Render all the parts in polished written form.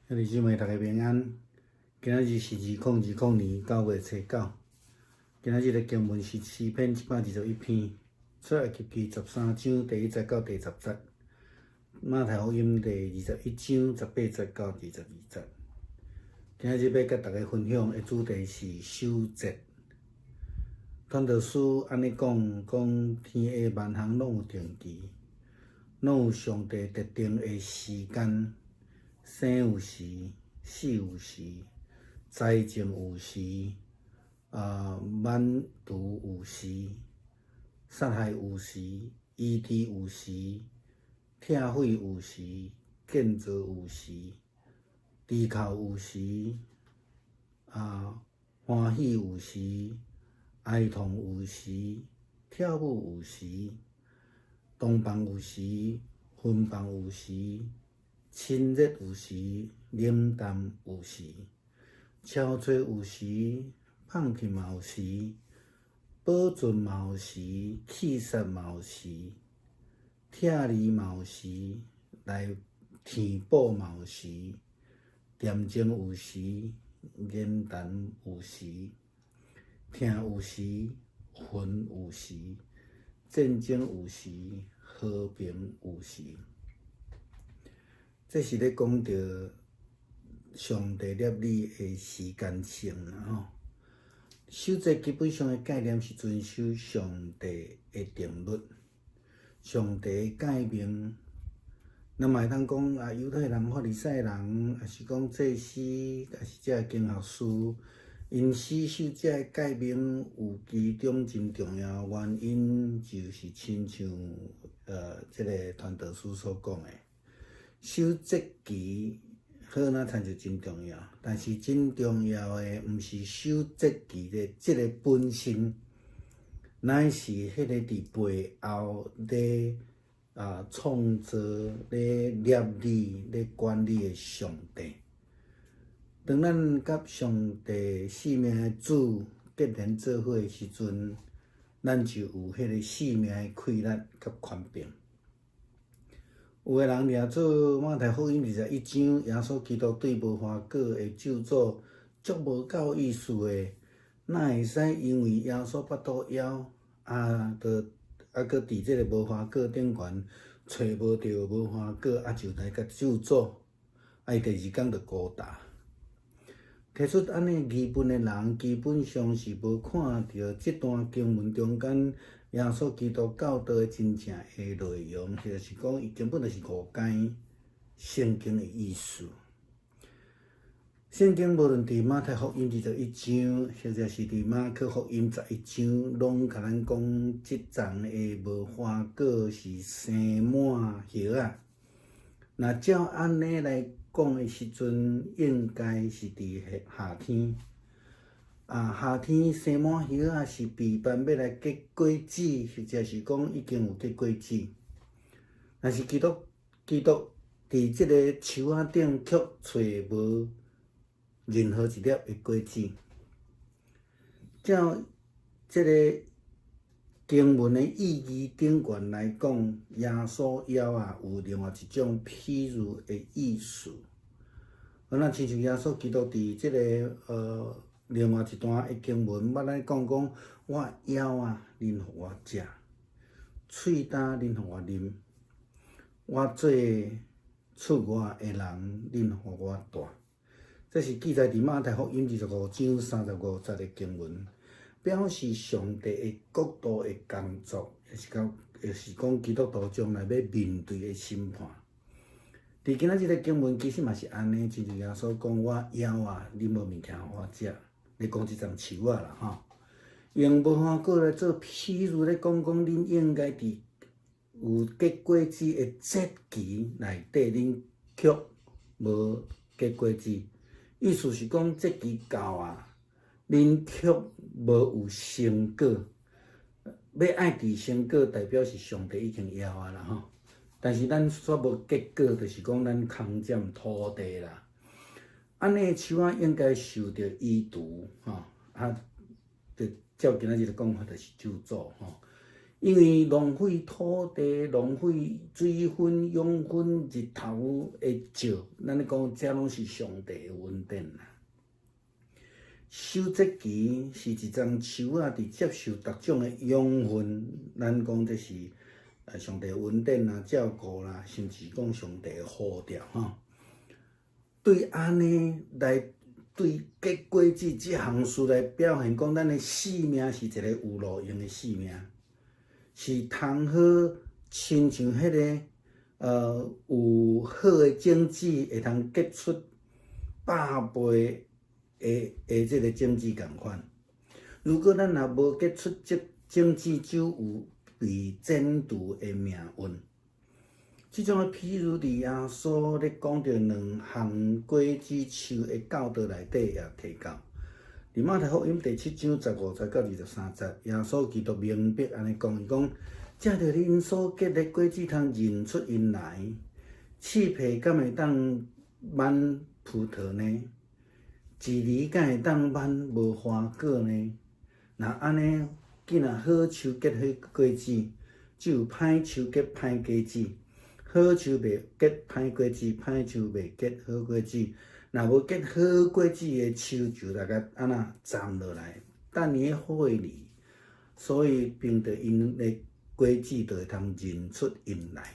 兄弟姊妹，大家平安。今仔日是2020年9月初9。今仔日的經文是詩篇121篇，出埃及記13章第1節到第10節，馬太福音第21章18節到22節。今仔日欲佮大家分享的主題是守節。傳道書按呢講，講天下萬項攏有定期，攏有上帝特定的時間。生有時，死有時，栽種有時，挽除有時，殺害有時，醫治有時，拆毀有時，建造有時，追哭有時，歡喜有時，哀痛有時，跳舞有時，同房有時，分房有時。親熱有時，冷淡有時；憔悴有時，放棄嘛有時；保存嘛有時，棄殺嘛有時；拆離嘛有時，來填補嘛有時；恬靜有時，言談有時；疼有時，恨有時；戰爭有時，和平有時。這是咧講著上帝立你的時間性啦吼。守節基本上的概念是遵守上帝的定律，上帝的誡命。咱嘛會當講啊，猶太人、法利賽人，抑是講祭司，抑是這个經學士，𪜶死守這个誡命，有其中真重要的原因，就是親像這个傳道書所講的。守節期好若親像真重要，但是真重要的毋是守節期的這个本身，乃是彼个佇背後咧創造、咧立你、咧管理的上帝。當咱佮上帝生命的主結連做伙的時陣，咱就有彼个生命的氣力佮權柄。有的人掠做馬太福音21章，耶穌基督對無花果的咒詛足無夠意思的，哪會使因為耶穌腹肚枵，就閣佇這个無花果頂懸揣無著無花果，就來共咒詛，伊第二工就孤膽。提出按呢疑問的人，基本上是無看著這段經文中間耶穌基督教導的真正的內容，或者是講伊根本就是誤解聖經的意思。聖經無論佇馬太福音21章，或者是佇馬可福音11章，攏共咱講，這叢的無花果是生滿葉仔。若照按呢來講的時陣，應該是佇夏天。夏天生滿葉仔是備辦欲來結果子，或者是講已經有結果子。但是基督佇這个樹仔頂卻揣無任何一粒的果子。照這个經文的意義頂懸來講，耶穌枵仔有另外一種譬喻的意思。若親像耶穌基督佇這个另外一段的經文，捌來講講，我枵仔，恁予我食；喙焦，恁予我啉；我做出外的人，恁予我蹛。這是記載佇馬太福音25章35節的經文，表示上帝的國度的工作，抑是講基督徒將來欲面對的審判。佇今仔這个經文其實嘛是按呢，親像耶穌講，我枵仔，恁無物件予我食。咧講這叢樹仔啦吼，用無花果來做譬喻咧講講，恁應該佇有結果子的節期內底，恁卻無結果子。意思是講節期到啊，恁卻無有成果。欲愛佇成果，代表是上帝已經枵啊啦吼。但是咱煞無結果，就是講咱空佔土地啦。按呢樹仔應該受著移除吼，就照今仔日的講法，就是咒詛吼。因為浪費土地、浪費水分、養分、日頭的照，咱咧講這攏是上帝的恩典啦。收節期是一叢樹仔佇接受逐種的養分，咱講這是上帝恩典啦、照顧啦，甚至講上帝的呼召吼。對按呢來對結果子這項事來表現，講咱的生命是一个有路用的生命，是通好親像彼个有好的種子，會通結出百倍的這个種子仝款。如果咱若無結出這種子，就有被剪除的命運。這種的譬喻佇耶穌咧講著兩項果子樹的教導內底也提到。佇馬太福音第七章15節到23節，耶穌基督明白按呢講，伊講：藉著恁所結的果子，通認出𪜶來。刺杷敢會當挽葡萄呢？蒺藜敢會當挽無花果呢？若按呢，既若好樹結好果子，就有歹樹結歹果子。好樹袂結歹果子，歹樹袂結好果子。若無結好果子的樹，就來共按怎斬落來，擲佇火裡。所以憑著𪜶的果子，就會通認出𪜶來。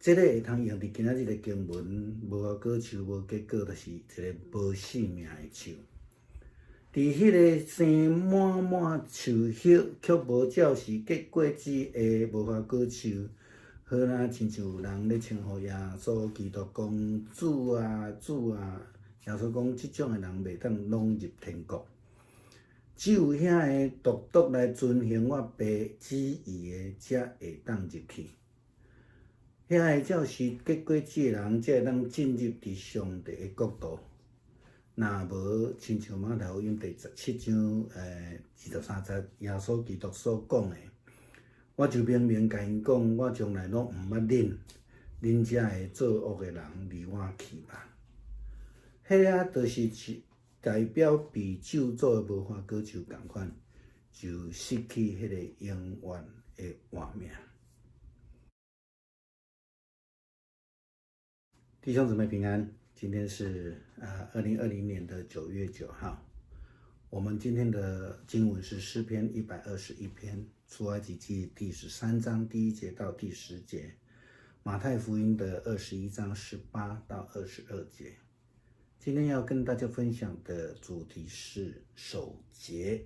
這个會通用佇今仔日的經文，無花果樹無結果，就是一个無生命的樹。佇彼个生滿滿樹葉，卻無照時結果子的無花果樹，好若親像有人咧稱呼耶穌基督講主啊主啊，耶穌講這種的人袂當攏入天國，只有遐个獨獨來遵行我爸旨意的，才會當入去。遐个照時結果子的人，才會當進入佇上帝的國度。若無親像馬太福音第十七章23節，耶穌基督所講的，我就明明共𪜶講，我從來攏毋捌恁，恁遮个做惡的人，離我去吧。彼个就是代表被咒詛的無花果樹仝款，就失去彼个永遠的活命。弟兄姊妹平安，今天是2020年的9月9號。我們今天的經文是詩篇121篇，出埃及記第13章第1節到第10節，馬太福音的21章18到22節。今天要跟大家分享的主題是守節。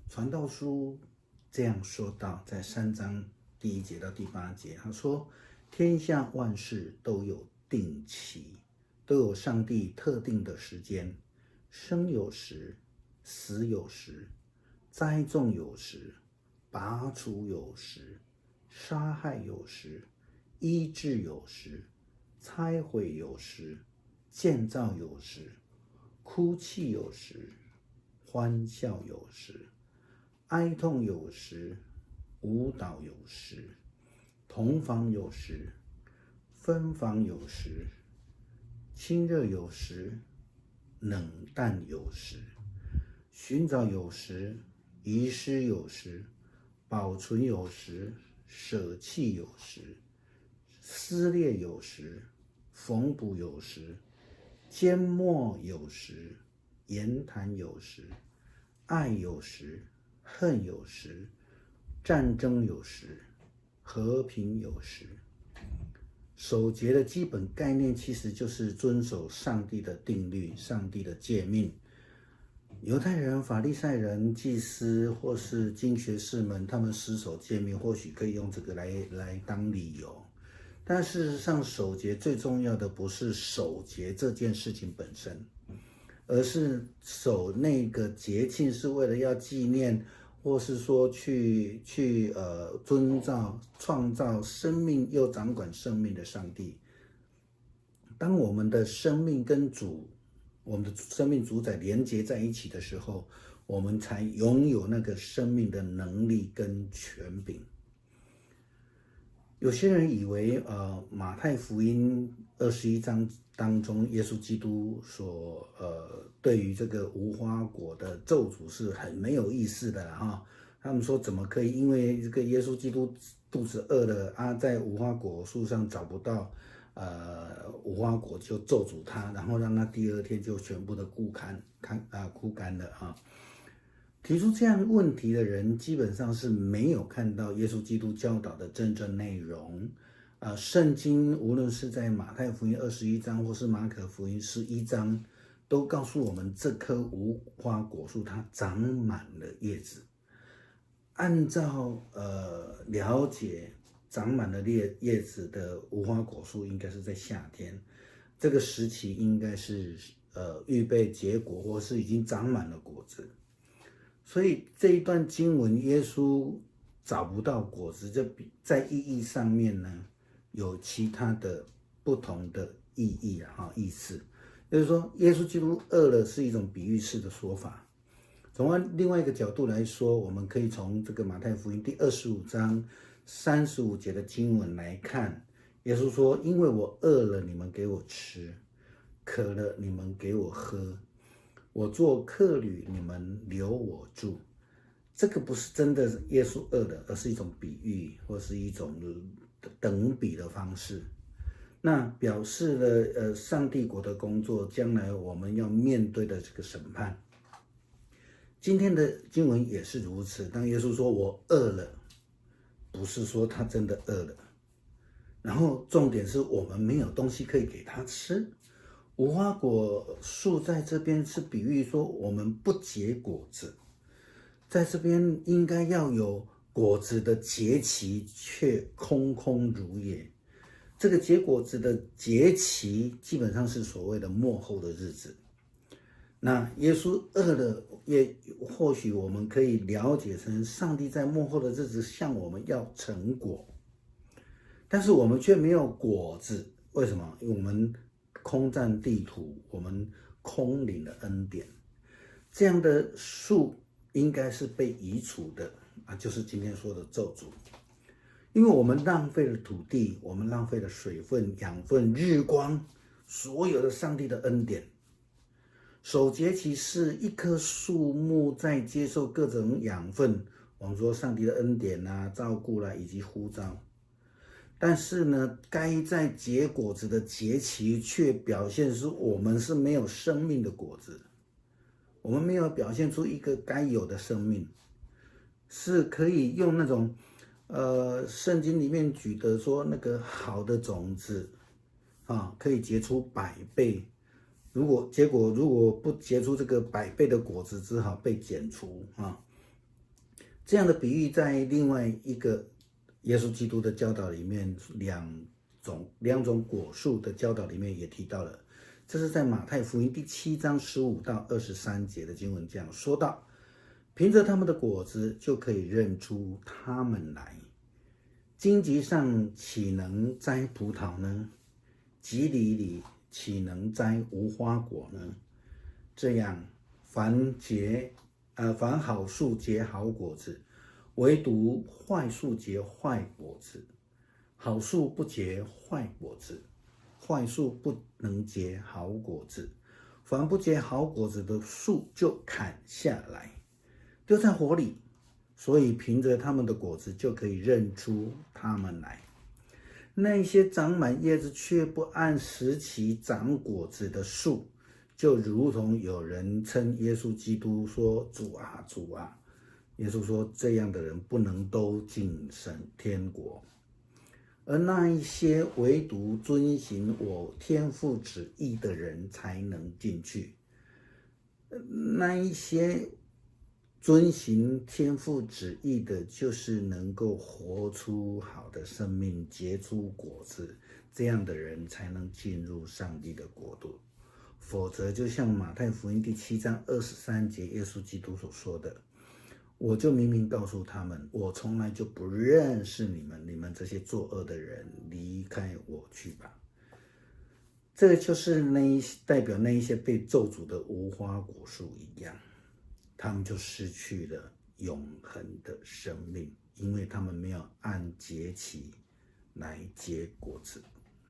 傳道書這樣說到，在3章第1節到第8節，他說：天下萬事都有定期，都有上帝特定的時間，生有時，死有時，栽種有時，拔除有時，殺害有時，醫治有時，拆毀有時，建造有時，哭泣有時，歡笑有時，哀痛有時，舞蹈有時，同房有時，分房有時，親熱有時，冷淡有時，尋找有時，遺失有時，保存有時，捨棄有時，撕裂有時，縫補有時，緘默有時，言談有時，愛有時，恨有時，戰爭有時，和平有時。守節的基本概念其實就是遵守上帝的定律、上帝的誡命。猶太人、法利賽人、祭司或是經學士們，他們死守誡命，或許可以用這個來當理由。但事實上，守節最重要的不是守節這件事情本身，而是守那個節慶是為了要紀念，或是說去遵照創造生命又掌管生命的上帝。當我們的生命跟主，我們的生命主宰連接在一起的時候，我們才擁有那個生命的能力跟權柄。有些人以為，馬太福音21章當中，耶穌基督所對於這個無花果的咒詛是很沒有意思的哈。他們說怎麼可以？因為這個耶穌基督肚子餓了啊，在無花果樹上找不到無花果，就咒詛他，然後讓他第二天就全部的枯乾乾啊枯乾了啊。提出這樣問題的人，基本上是沒有看到耶穌基督教導的真正內容。啊，聖經無論是在馬太福音21章，或是馬可福音11章，都告訴我們，這棵無花果樹它長滿了葉子。按照了解，長滿了葉子的無花果樹，應該是在夏天，這個時期應該是預備結果，或是已經長滿了果子。所以這一段經文，耶穌找不到果子，這比在意義上面呢，有其他的不同的意義啊，哈，意思，就是說，耶穌基督餓了是一種比喻式的說法。從另外一個角度來說，我們可以從這個馬太福音第25章35節的經文來看，耶穌說：“因為我餓了，你們給我吃；渴了，你們給我喝。我做客旅，你們留我住。”這個不是真的耶穌餓了，而是一種比喻或是一種等比的方式。那表示了上帝國的工作，將來我們要面對的這個審判。今天的經文也是如此。當耶穌說我餓了，不是說他真的餓了。然後重點是我們沒有東西可以給他吃。無花果樹在這邊是比喻說我們不結果子，在這邊應該要有果子的節期，卻空空如也。這個結果子的節期基本上是所謂的末後的日子。那耶穌餓了，也或許我們可以了解成上帝在末後的日子向我們要成果，但是我們卻沒有果子，為什麼？因為我們空佔地土，我們空領了恩典。這樣的樹應該是被移除的啊，就是今天說的咒詛，因為我們浪費了土地，我們浪費了水分、養分、日光，所有的上帝的恩典。守節期是一棵樹木在接受各種養分，我們說上帝的恩典啊、照顧啦，以及呼召。但是呢，該在結果子的節期，卻表現出我們是沒有生命的果子，我們沒有表現出一個該有的生命，是可以用那種，聖經裡面舉的說那個好的種子，啊，可以結出百倍。如果結果如果不結出這個百倍的果子，只好被剪除啊。這樣的比喻在另外一個耶穌基督的教導裡面，兩種果樹的教導裡面也提到了。這是在馬太福音第7章15到23節的經文這樣說到：憑着他們的果子就可以認出他們來。荊棘上豈能摘葡萄呢？蒺藜裡豈能摘無花果呢？這樣，凡好樹結好果子，唯獨壞樹結壞果子。好樹不結壞果子，壞樹不能結好果子。凡不結好果子的樹，就砍下來，丟在火裡。所以，憑着他們的果子，就可以認出他們來。那些長滿葉子卻不按時期長果子的樹，就如同有人稱耶穌基督說：“主啊，主啊！”耶穌說：“這樣的人不能都進神天國。”而那一些唯獨遵行我天父旨意的人才能進去。那一些遵行天父旨意的，就是能夠活出好的生命，結出果子，這樣的人才能進入上帝的國度。否則，就像馬太福音第7章23節耶穌基督所說的：“我就明明告訴他們，我從來就不認識你們，你們這些作惡的人，離開我去吧。”這個就是那一代表那一些被咒詛的無花果樹一樣。他們就失去了永恆的生命，因為他們沒有按節期來結果子。